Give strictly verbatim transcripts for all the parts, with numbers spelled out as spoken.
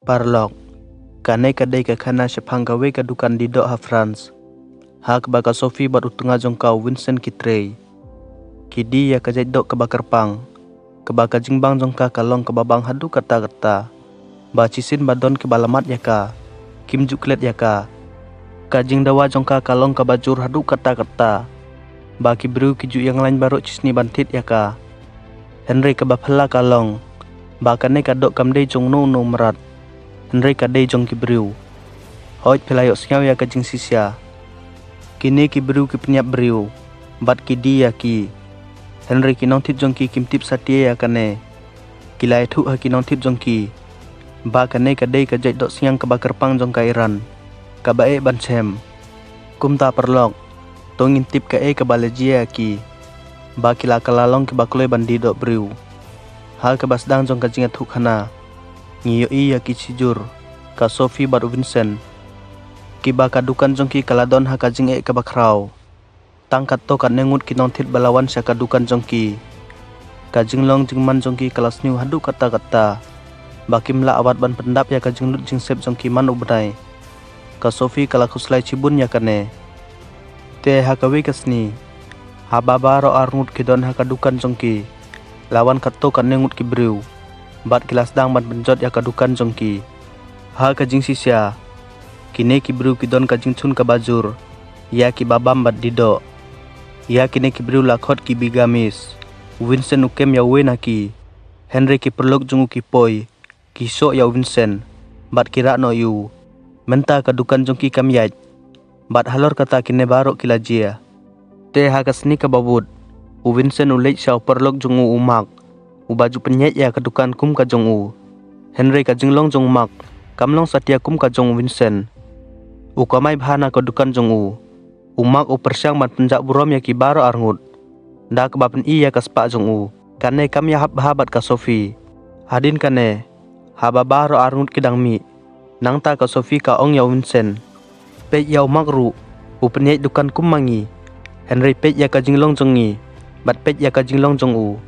Paralok, kane ka dei ka khana shaphang kawei ka dukan die doh ha France, ha kaba ka Sophie bad u tnga jong ka u Vincent ki trei. Ki die ïa ka jait doh kaba kyrpang, kaba ka jingbang jong ka ka long kaba bang haduh katta katta, ba shisien ba don kiba la mad ïa ka, kim ju klet ïa ka. Ka jingdawa jong ka ka long kaba jur haduh katta katta, ba ki briew ki ju ïeng lain baroh shisien ban thied ïa ka. Hynrei kaba phylla ka long ba kane ka doh kam dei jong uno uno u mrad, hynrei ka dei jong ki briew. Hooid, phi la ïohsngew ïa ka jingshisha. Kine ki briew ki pynïap briew bad ki die ïa ki. Hynrei ki nongthied jong ki kim tip satia ïa kane. Ki la ïathuh ha ki nongthied jong ki ba kane ka dei ka jait doh sniang kaba kyrpang jong ka Iran, kaba eh ban shem. Kumta paralok, to ngin tip kaei kaba la jia ïa ki, ba ki la kylla long kiba kloi ban die doh briew. Ha kaba sdang jong ka jingïathuhkhana, ngi ïohi ïa ki shijur, ka Sophie bad u Vincent, kiba ka dukan jong ki ka la don ha ka jingeh kaba khraw. Tang katto katne ngut ki nongthied ba la wan sha ka dukan jong ki, ka jinglong jingman jong ki ka la sniew haduh katta katta, ba kim lah wat ban pyndap ïa ka jinglut jingsep jong ki man u bnai. Ka Sophie ka la khuslai shibun ïa kane. Te ha kawei ka sngi, haba baroh arngut ki don ha ka dukan jong ki, la wan katto katne ngut ki briew, bad ki la sdang ban pynjot ïa ka dukan jong ki. Ha ka jingshisha, kine ki briew ki don ka jingshun kaba jur ïa kiba bam bad die doh. Ïa kine ki briew la khot ki bigamis. U Vincent u kem ïa uwei na ki, hynrei ki paralok jong u ki poi, ki shoh ïa u Vincent, bad ki rah noh ïa u. Mynta ka dukan jong ki kam ïaid, bad halor kata kine baroh ki la jia. Te ha ka sngi kaba bud, u Vincent u leit sha u paralok jong u, u Mark, uba ju pynïaid ïa ka dukan kum ka jong u. Hynrei ka jinglong jong u Mark kam long satia kum ka jong u Vincent. U kamai bha na ka dukan jong u. U Mark u pyrshang ban pynjah burom ïa ki baroh arngut, da kaba pyni ïa ka spah jong u. Kane kam ïahap bha bad ka Sophie. Hadien kane, haba baroh arngut ki dang mih, nangta ka Sophie ka ong ïa u Vincent, "Peit ïa u Mark ruh, u pynïaid dukan kum ma ngi. Hynrei peit ïa ka jinglong jong ngi, bad peit ïa ka jinglong jong u.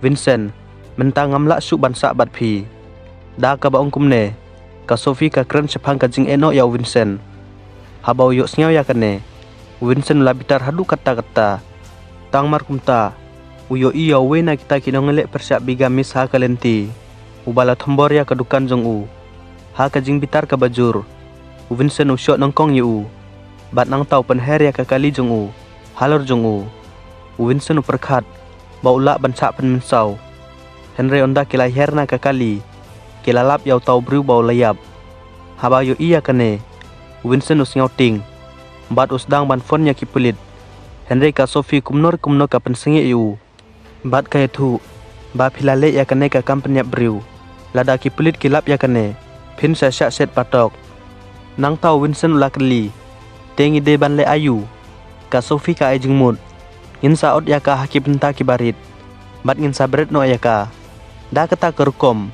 Vincent, mynta ngam lah shuh ban sah bad phi." Da kaba ong kumne, ka Sophie ka kren shaphang ka jingeh noh ïa u Vincent. Haba u ïohsngew ïa kane, u Vincent u la bitar haduh katta katta. Tang mar kumta, u ïohi ïa uwei na kita ki nongïaleh pyrshah bigamis ha ka lynti, uba la thombor ïa ka dukan jong u. Ha ka jingbitar kaba jur, u Vincent u shoh nyngkong ïa u, bad nangta u pynher ïa ka kali jong u halor jong u. U Vincent u pyrkhat ba u lah ban shah pynmynsaw. Hynrei ynda ki la her na ka kali, ki la lap ïa uta u briew ba u la ïap. Haba u ïohi ïa kane, u Vincent u sngewtieng, bad u sdang ban phone ïa ki pulit. Hynrei ka Sophie kumno re kumno ka pynsangeh ïa u, bad ka ïathuh ba, "Phi la leh ïa kane ka kam pynïap briew. Lada ki pulit ki lap ïa kane, phin sa shah shet patok." Nangta u Vincent u la kylli, "Te ngi dei ban leh aïu? Ka Sophie ka ai jingmut. Ngin sa ot ïa ka ha ki bynta kiba rit, bad ngin sa bret noh ïa ka. Da kata ka rukom,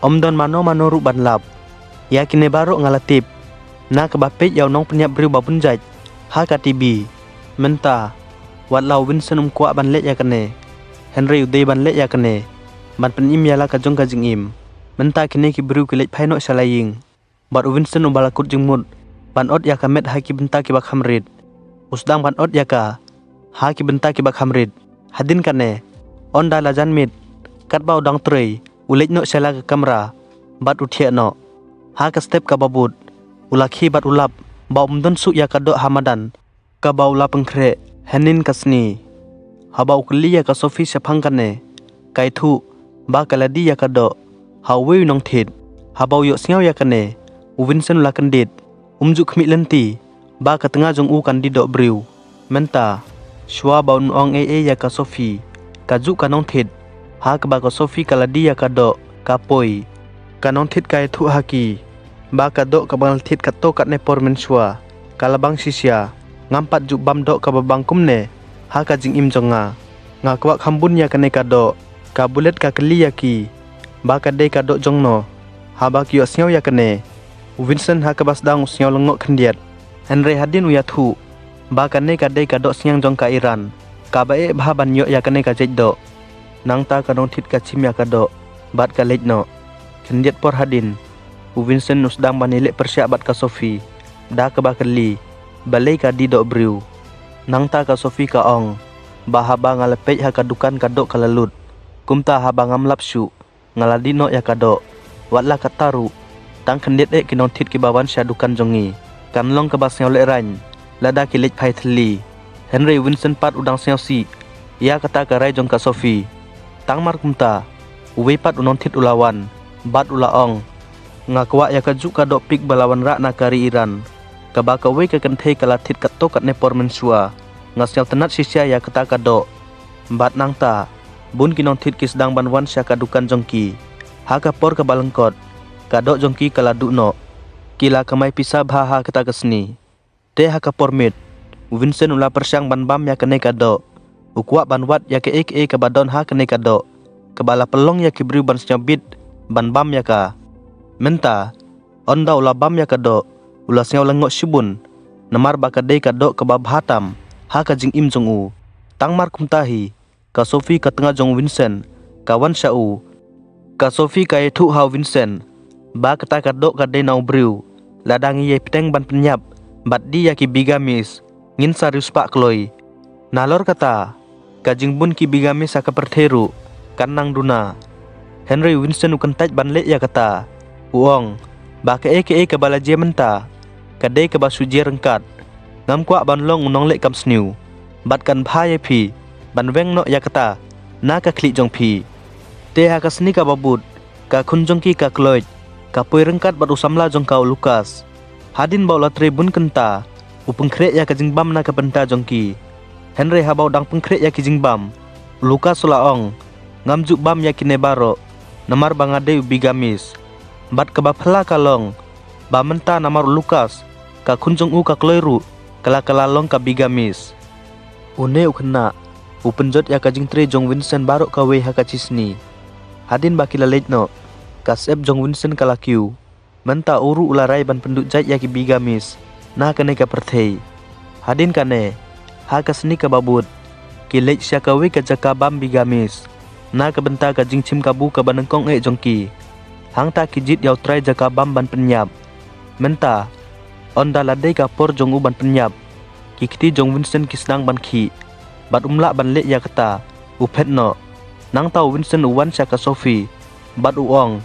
ym don mano mano ruh ban lap. Ïa kine baroh nga la tip, na kaba peit ïa u nongpynïap briew ba bun jait ha ka T V. Mynta, wat la u Vincent um kwah ban leh ïa kane, hynrei u dei ban leh ïa kane ban pynim ïa la ka jong ka jingim." Mynta kine ki briew ki leit phai noh sha la ïing, bad u Vincent uba la kut jingmut ban ot ïa ka met ha ki bynta kiba kham rit, u sdang ban ot ïa ka ha ki bynta kiba kham rit. Hadien kane, ynda la jan miet, katba u dang trei, u leit noh sha la ka kamra, bad u thiah noh. Ha ka step kaba bud, u la khie bad u lap ba um don shuh ïa ka doh ha madan kaba u la pynkhreh hynnin ka sngi. Haba u kylli ïa ka Sophie shaphang kane, ka ïathuh ba ka la die ïa ka doh ha uwei u nongthied. Haba u ïohsngew ïa kane, u Vincent u la kyndit, um ju khmih lynti ba ka tnga jong u kan die doh briew. Mynta, shuwa ba un ong ei ei ïa ka Sophie, kajuh ka nongthied ha kaba ka Sophie ka la die ïa ka doh, ka poi. Ka nongthied ka ïathuh ha ki ba ka doh kaba nga la thied katto katne por mynshuwa ka la bang shisha. Ngam pat ju bam doh kaba bang kumne ha ka jingim jong nga. Nga kwah kham bun ïa kane ka doh. Ka pulit ka kylli ïa ki ba ka dei ka doh jong no. Haba ki ïohsngew ïa kane, u Vincent ha kaba sdang u sngew lyngngoh khyndiat. Hynrei hadien u ïathuh ba kane ka dei ka doh sniang jong ka Iran, kaba eh bha ban ïoh ïa kane ka jait doh, nangta ka nongthied ka shim ïa ka doh bad ka leit noh. Khyndiat por hadien, U Vincent u sdang ban ïaleh pyrshah bad ka Sophie da kaba kylli balei ka die doh briew. Nangta ka Sophie ka ong ba haba nga la peit ha ka dukan ka doh ka la lut, kumta haba ngam lap shuh nga la die noh ïa ka doh. Wat la katta ruh, tang khyndiat eh ki nongthied kiba wan sha dukan jong ngi, kan long kaba sngewlehraiñ lada ki leit phai thylli. Hynrei u Vincent pat u dang sngewsih ïa kata ka rai jong ka Sophie. Tang mar kumta, uwei pat u nongthied u la wan bad u la ong, nga kwah ïa kajuh ka doh pik ba la wanrah na ka ri Iran, kaba kawei ka kynthei ka la thied katto katne por mynshuwa. Nga sngewtynnat shisha ïa kata ka doh. Bad nangta, bun ki nongthied ki sdang ban wan sha ka dukan jong ki. Ha ka por kaba lyngkot, ka doh jong ki ka la duh noh. Ki la kamai pisa bha ha kata ka sngi. Te ha ka por miet, u Vincent u la pyrshang ban bam ïa kane ka doh. U kwah ban wad ïa kaei kaei kaba don ha kane ka doh, kaba la pynlong ïa ki briew ban sngewbit ban bam ïa ka. Mynta, ynda u la bam ïa ka doh, u la sngew lyngngoh shibun, namar ba ka dei ka doh kaba bha tam ha ka jingim jong u. Tang mar kumta hi, ka Sophie ka tnga jong u Vincent ka wan sha u. Ka Sophie ka ïathuh ha u Vincent ba kata ka doh ka dei na u briew. Lada ngi ïai bteng ban pynïap bad die ïa ki bigamis, ngin sa riewspah kloi. Nalor kata, ka jingbun ki bigamis ha ka pyrthei ruh kan nang duna. Hynrei u Vincent u kyntait ban leh ïa kata. U ong ba kaei kaei kaba la jia mynta ka dei kaba shu jia ryngkat. Ngam kwah ban long u nongleh kam sniew. Bad kan bha ïa phi ban weng noh ïa kata na ka khlieh jong phi. Te ha ka sngi kaba bud, ka khun jong ki ka Chloe ka poi ryngkat bad u samla jong ka u Lucas. Hadien ba u la trei bun kynta, u pynkhreh ïa ka jingbam na ka bynta jong ki. Hynrei haba u dang pynkhreh ïa ki jingbam, u Lucas u la ong, ngam ju bam ïa kine baroh, namar ba nga dei u bigamis. Bad kaba phylla ka long ba mynta namar u Lucas, ka khun jong u ka Chloe ruh ka la ka la long ka bigamis. Une u khynnah u pynjot ïa ka jingtrei jong u Vincent baroh kawei ha ka shisngi. Hadien ba ki la leit noh, ka syep jong u Vincent ka la kiew. Mynta u ruh u la rai ban pynduh jait ïa ki bigamis na kane ka pyrthei. Hadien kane, ha ka sngi kaba bud, ki leit sha kawei ka jaka bam bigamis na ka bynta ka jingshim kabu kaba nyngkong eh jong ki. Hangta ki jied ïa u trai jaka bam ban pynïap. Mynta, ynda la dei ka por jong u ban pynïap, ki kti jong u Vincent ki sdang ban khih bad um lah ban leh ïa kata, u phet noh. Nangta u Vincent u wan sha ka Sophie bad u ong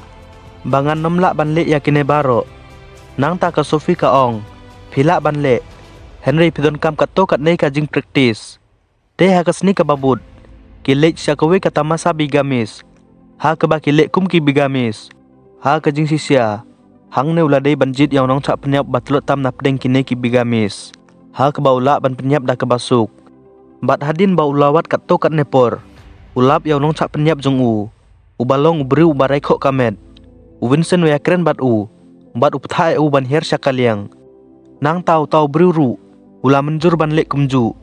ba ngan nym lah ban leh ïa kine baroh. Nangta ka Sophie ka ong, phi lah ban leh, hynrei phi donkam katto katne ka jingpraktis. Te ha ka sngi kaba bud, ki leit sha kawei ka tamasa bigamis ha kaba ki leh kum ki bigamis. Ha ka jingshisha, hangne u la dei ban jied ïa u nongshah pynïap ba tlot tam na pdeng kine ki bigamis ha kaba u lah ban pynïap da kaba suk. Bad hadien ba u la wad katto katne por, u lap ïa u nongshah pynïap jong u, uba long u briew uba rai khoh ka met. U Vincent u ïakren bad u bad u pynthah ïa u ban hiar sha ka liang. Nangta uta u briew ruh u la mynjur ban leh kumjuh.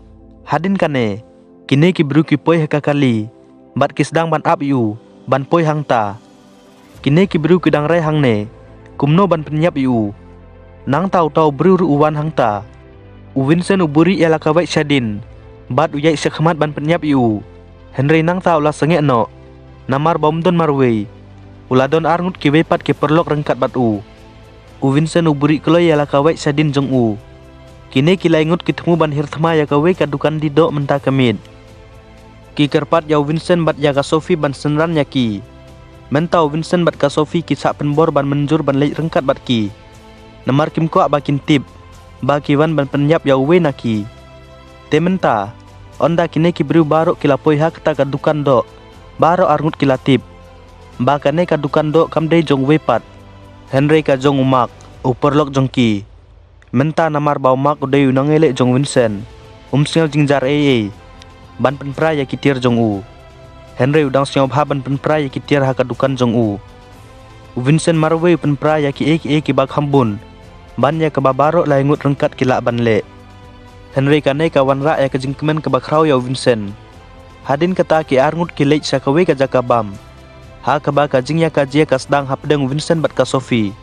Hadien kane, kine ki briew ki poi ha ka kali bad ki sdang ban ap ïa u ban poi hangta. Kine ki briew ki dang rai hangne kumno ban pynïap ïa u. Nangta uta u briew ruh u wan hangta. U Vincent u buhrieh ïa la ka wait shadien bad u ïaid shakhmat ban pynïap ïa u. Hynrei nangta u la sangeh noh, namar ba um don marwei. U la don arngut kiwei pat ki paralok ryngkat bad u. U Vincent u buhrieh kloi ïa la ka wait shadien jong u. Kine ki laingut ki thmu ban hiar thma ïa kawei ka dukan die doh mynta ka miet. Ki kyrpad ïa u Vincent bad ïa ka Sophie ban synran ïa ki. Mynta u Vincent bad ka Sophie ki shah pynbor ban mynjur ban leit ryngkat bad ki, namar kim kwah ba kin tip ba ki wan ban pynïap ïa uwei na ki. Te mynta, ynda kine ki briew baroh ki la poi ha kata ka dukan doh, baroh arngut ki la tip ba kane ka dukan doh kam dei jong uwei pat, hynrei ka jong u Mark, u paralok jong ki. Mynta namar ba u Mark u dei u nongïaleh jong u Vincent, um sngew jynjar ei ei ban pynpra ïa ki tiar jong u. Hynrei u dang sngewbha ban pynpra ïa ki tiar ha ka dukan jong u. U Vincent marwei u pynpra ïa kiei kiei kiba kham bun ban ïa kaba baroh laingut ryngkat ki lah ban leh. Hynrei kane ka wanrah ïa ka jingkmen kaba khraw ïa u Vincent. Hadien kata ki arngut ki leit sha kawei ka jaka bam, ha kaba ka jingïakajia ka sdang hapdeng u Vincent bad ka Sophie.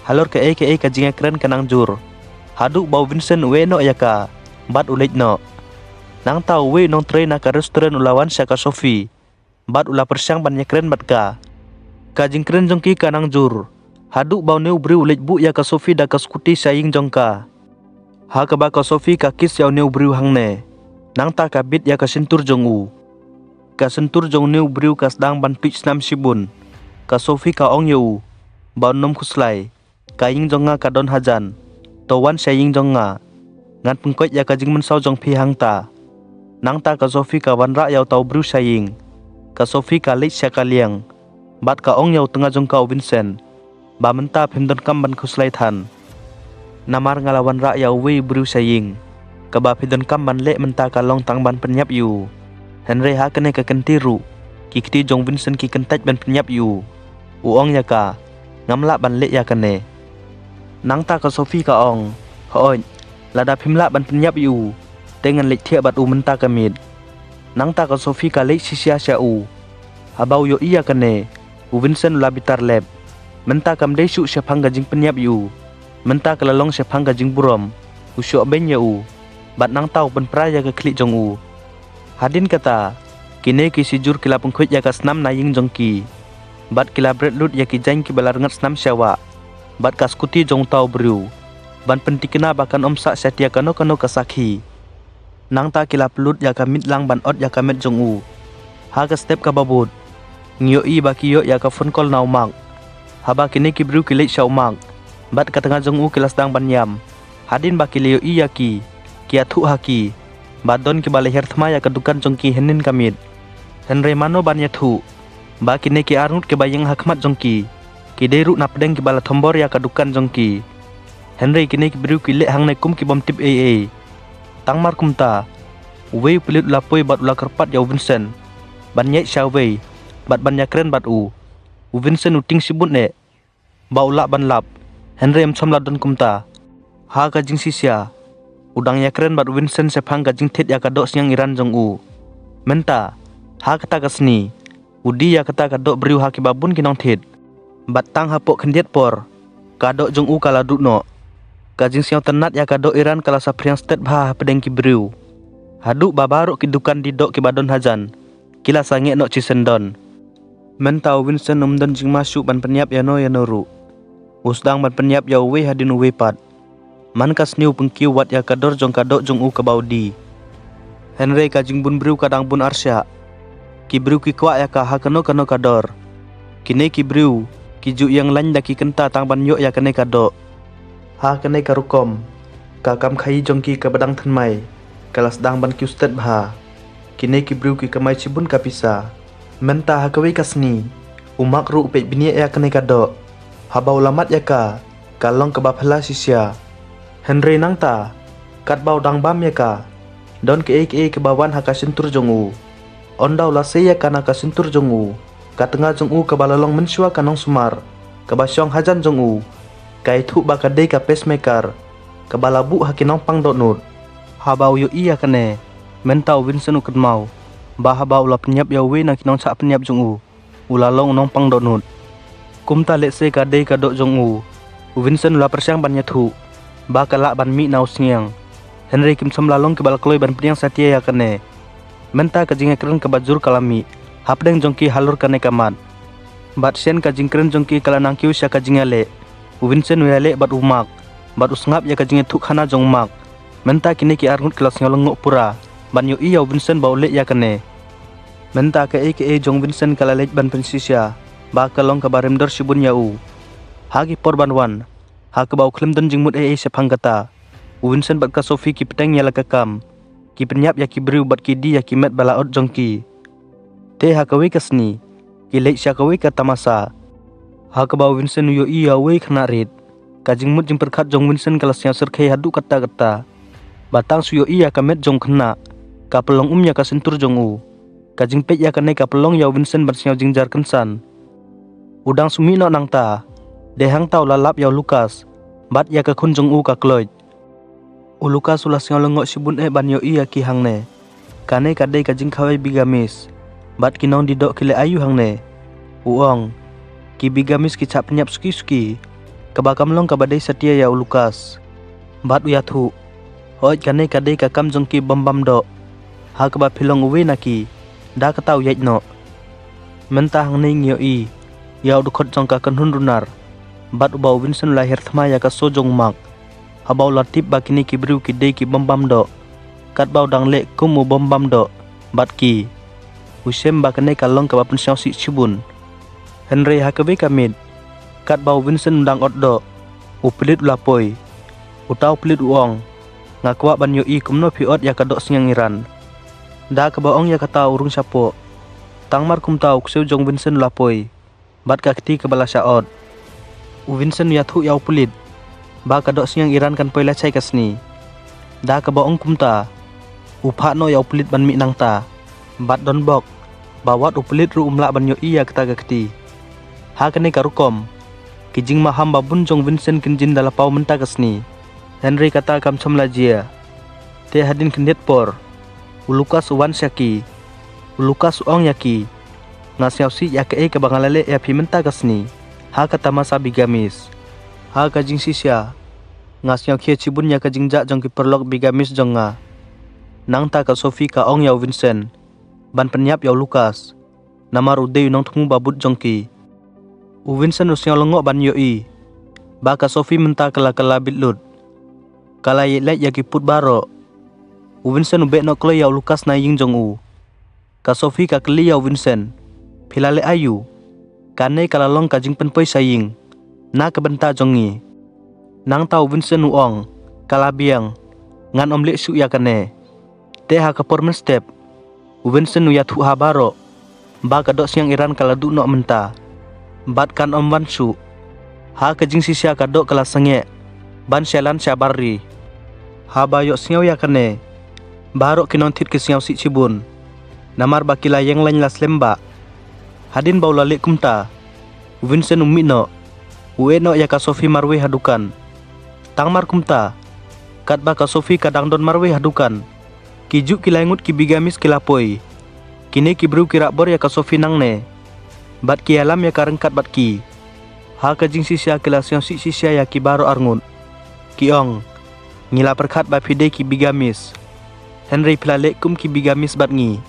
Halor kaei kaei ka jingïakren ka nang jur, haduh ba u Vincent u ïeh noh ïa ka bad u leit noh. Nangta uwei u nongtrei na ka restaurant u la wan sha ka Sophie bad u la pyrshang ban ïakren bad ka. Ka jingkren jong ki ka nang jur, Haduh ba une u briew u leit buh ïa ka Sophie da ka skuti sha ïing jong ka. Ha kaba ka Sophie ka kiss ïa une u briew hangne, nangta ka bit ïa ka shyntur jong u. Ka shyntur jong une u briew ka sdang ban tuid snam shibun. Ka Sophie ka ong ïa u ba un ym khuslai. Ka ïing jong nga ka don hajan. To wan sha ïing jong nga. Ngan pynkhuid ïa ka jingmynsaw jong phi hangta. Nangta ka Sophie ka wanrah ïa uta u briew sha ïing. Ka Sophie ka leit sha ka liang bad ka ong ïa u tnga jong ka u Vincent ba mynta phim donkam ban khuslai than. Namar nga la wanrah ïa uwei u briew sha ïing. Kaba phi donkam ban leh mynta ka long tang ban pynïap ïa u. Hynrei ha kane ka kynti ruh, ki kti jong Vincent ki kyntait ban pynïap ïa u. U ong ïa ka, ngam lah ban leh ïa kane. Nangta ka Sophie ka ong, hooid, lada phim lah ban pynïap ïa u, te ngan leit thiah bad u mynta ka miet. Nangta ka Sophie ka leit shisha sha u. Haba u ïohi ïa kane, u Vincent u la bitar lep. Mynta kam dei shuh shaphang ka jingpynïap ïa u. Mynta ka la long shaphang ka jingburom. U shoh beiñ ïa u. Bad nangta u pynpra ïa ka khlieh jong u. Hadien kata, kine ki shijur ki la pynkhuid ïa ka snam na ïing jong ki. Bad ki la bret lut ïa ki jaiñ kiba la rngat snam sha wah. Bad ka skuti jong uta u briew. Ban pyntikna ba kan ym sah satia kano kano ka sakhi. Nangta ki la pynlut ïa ka miet lang ban ot ïa ka met jong u. Ha ka step kaba bud, ngi ïohi ba ki ïoh ïa ka phone call na u Mark. Haba kine ki briew ki leit sha u Mark bad ka tnga jong u ki la sdang ban ïam. Hadien ba ki la ïohi ïa ki, ki ïathuh ha ki ba don kiba la hiar thma ïa ka dukan jong ki hynnin ka miet. Hynrei mano ban ïathuh ba kine ki arngut kiba ïeng ha khmat jong ki, ki dei ruh na pdeng kiba la thombor ïa ka dukan jong ki. Hynrei kine ki briew ki leh hangne kum ki bym tip ei ei. Tang mar kumta, uwei u pulit u la poi bad u la kyrpad ïa u Vincent ban ïaid sha uwei bad ban ïakren bad u. U Vincent u tieng shibun eh ba u lah ban lap, hynrei ym shym la don kumta. Ha ka jingshisha, u dang ïakren bad u Vincent shaphang ka jingthied ïa ka doh sniang iran jong u. Mynta, ha kata ka sngi, u die ïa kata ka doh briew ha kiba bun ki nongthied. Bad tang hapoh khyndiat por, ka doh jong u ka la duh noh. Ka jingsngewtynnad ïa ka doh iran ka la saphriang stet bha hapdeng ki briew. Haduh ba baroh ki dukan die doh kiba don hajan ki la sangeh noh shisien don. Mynta u Vincent um don jingma shuh ban pynïap ïano ïano ruh. U sdang ban pynïap ïa uwei hadien uwei pat. Man ka sniew pynkiew wat ïa ka dor jong ka doh jong u kaba u die. Hynrei ka jingbun briew ka dang bun arshah. Ki briew ki kwah ïa ka ha kano kano ka dor. Kine ki briew ki ju ïeng lain da ki kynta tang ban ïoh ïa kane ka doh. Ha kane ka rukom, ka kam khaïi jong ki kaba dang thymmai ka la sdang ban kiew stet bha. Kine ki briew ki kamai shibun ka pisa. Mynta ha kawei ka sngi, u Mark ruh u peit bniah ïa kane ka doh. Haba u la mad ïa ka, ka long kaba phylla shisha. Hynrei nangta, katba u dang bam ïa ka, don kaei kaei kaba wan ha ka shyntur jong u. Ynda u la sei ïa ka na ka shyntur jong u, ka tnga jong u kaba la long mynshuwa ka nongsumar kaba shong hajan jong u, ka ïathuh ba ka dei ka pacemaker kaba la buh ha ki nongpang dohnud. Haba u ïohi ïa kane, mynta u Vincent u kynmaw ba haba u la pynïap ïa uwei na ki nongshah pynïap jong u, u la long u nongpang dohnud. Kumta lehse ka dei ka doh jong u, u Vincent u la pyrshang ban ïathuh ba ka lah ban mih na u sniang. Hynrei kim shym la long kiba la kloi ban pdiang satia ïa kane. Mynta ka jingïakren kaba jur ka la mih hapdeng jong ki halor kane ka mat. Bad shen ka jingkren jong ki ka la nang kiew sha ka jingïaleh. U Vincent u ïaleh bad u Mark bad u sngap ïa ka jingïathuh khana jong u Mark. Mynta kine ki arngut ki la sngewlyngngoh pura ban ïohi ïa u Vincent ba u leh ïa kane. Mynta kaei kaei jong u Vincent ka la leit ban pynshisha ba ka long kaba rem dor shibun ïa u. Ha ki por ban wan, ha kaba u khlem don jingmut ei ei shaphang kata, u Vincent bad ka Sophie ki pteng ïa la ka kam. Ki pynïap ïa ki briew bad ki die ïa ki met ba la ot jong ki. Te ha kawei ka sngi, ki leit sha kawei ka tamasa. Ha kaba u Vincent u ïohi ïa uwei u khynnah rit. Ka jingmut jingpyrkhat jong u Vincent ka la sngewsyrkhei haduh katta katta. Ba tang shu ïohi ïa ka met jong u khynnah, ka pynlong um ïa ka shyntur jong u. Ka jingpeit ïa kane ka pynlong ïa u Vincent ban sngew jynjar kynsan. U dang shu mih noh nangta, dei hangta u la lap ïa u Lucas bad ïa ka khun jong u ka Chloe. U Lucas u la sngewlyngngoh shibun eh ban ïohi ïa ki hangne. Kane ka dei ka jingkhawai bigamis. Bad ki nongdie doh ki leh aïu hangne? U ong, ki bigamis ki shah pynïap suki suki. Kaba kam long kaba dei satia ïa u Lucas. Bad u ïathuh, hooid kane ka dei ka kam jong ki bym bam doh. Ha kaba phi long uwei na ki, da kata u ïaid noh. Mynta hangne ngi ïohi ïa u dkhot jong ka kynhun runar. Bad uba u Vincent u la hiar thma ïa ka show jong u Mark, haba u la tip ba kine ki briew ki dei ki bym bam doh, katba u dang leh kum u bym bam doh bad ki, u shem ba kane ka long kaba pynsngewsih shibun. Hynrei ha kawei ka miet, katba u Vincent u dang ot doh, u pulit u la poi. Uta u pulit u ong, nga kwah ban ïohi kumno phi ot ïa ka dohsniang Iran. Da kaba ong ïa kata u rung shapoh. Tang mar kumta u ksew jong Vincent u la poi bad ka kti kaba la shah ot. U Vincent u ïathuh ïa u pulit ba ka dohsniang Iran kan poi lashai ka sngi. Da kaba ong kumta, u phah noh ïa u pulit ban mih nangta bad don bok ba wat u pulit ruh um lah ban ïohi ïa kata ka kti. Ha kane ka rukom, ki jingmaham ba bun jong Vincent kin jin da la paw mynta ka sngi. Hynrei kata kam shym la jia. Te hadien khyndiat por, u Lucas u wan sha ki. U Lucas u ong ïa ki, nga sngewsih ïa kaei kaba nga la leh ïa phi mynta ka sngi ha ka tamasa bigamis. Ha ka jingshisha, nga sngewkhia shibun ïa ka jingjah jong ki paralok bigamis jong nga. Nangta ka Sophie ka ong ïa u Vincent ban pynïap ïa u Lucas, namar u dei u nongthmu ba bud jong ki. U Vincent u sngew lyngngoh ban ïohi ba ka Sophie mynta ka la kylla bit lut. Ka la ïeh lait ïa ki pud baroh. U Vincent u beh noh kloi ïa u Lucas na ïing jong u. Ka Sophie ka kylli ïa u Vincent, phi la leh aïu? Kane ka la long ka jingpynpoi sha ïing na ka bynta jong ngi. Nangta u Vincent u ong, ka la biang, ngan ym leh shuh ïa kane. Te ha ka por mynstep, u Vincent u ïathuh ha baroh ba ka dohsniang Iran ka la duh noh mynta bad kan ym wan shuh. Ha ka jingshisha ka doh ka la sangeh ban shalan shabar ri. Haba ïohsngew ïa kane, baroh ki nongthied ki sngewsih shibun, namar ba ki la ïeng lain la slem bha. Hadien ba u la leh kumta, u Vincent u mih noh, u ïeh noh ïa ka Sophie marwei ha dukan. Tang mar kumta, katba ka Sophie ka dang don marwei ha dukan, ki juh ki lai ngut ki bigamis ki la poi. Kine ki briew ki rah bor ïa ka Sophie nangne bad ki ïalam ïa ka ryngkat bad ki. Ha ka jingshisha ki la sngewsih shisha ïa ki baroh arngut. Ki ong, ngi la pyrkhat ba phi dei ki bigamis, hynrei phi la leh kum ki bigamis bad ngi.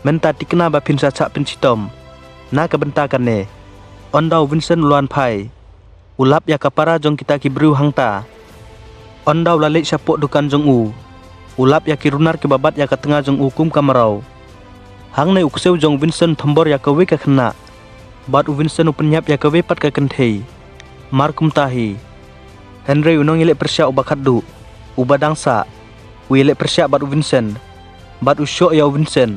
Mynta thikna ba phin sa shah pynshitom na ka bynta kane. Ynda u Vincent u la wan phai, u lap ïa ka para jong kita ki briew hangta. Ynda u la leit shapoh dukan jong u, u lap ïa ki runar kiba bat ïa ka tnga jong u kum ka mraw. Hangne u ksew jong u Vincent u thombor ïa kawei ka khynnah bad u Vincent u pynïap ïa kawei pat ka kynthei. Mar kumta hi, hynrei u nongïaleh pyrshah uba khatduh, uba dang sah, u ïaleh pyrshah bad u Vincent bad u shoh ïa u Vincent.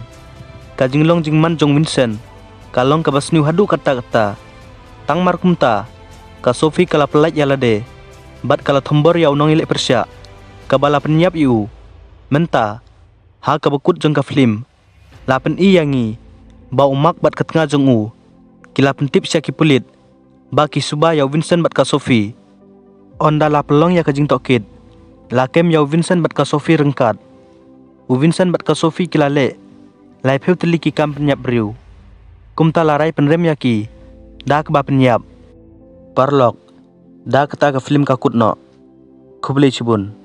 Ka jinglong jingman jong u Vincent ka long kaba sniew haduh katta katta. Tang mar kumta, ka Sophie ka la pyllait ïa lade bad ka la thombor ïa u nongïaleh pyrshah kaba la pynïap ïa u. Mynta, ha kaba kut jong ka film, la pyni ïa ngi ba u Mark bad ka tnga jong u ki la pyntip sha ki pulit ba ki suba ïa u Vincent bad ka Sophie. Ynda la pynlong ïa ka jingtohkit, la kem ïa u Vincent bad ka Sophie ryngkat. U Vincent bad ka Sophie ki la leh laiphew tylli ki kam pynïap briew. Kumta la rai pynrem ïa ki da kaba pynïap. Paralok, da kata ka film ka kut noh. Khublei shibun.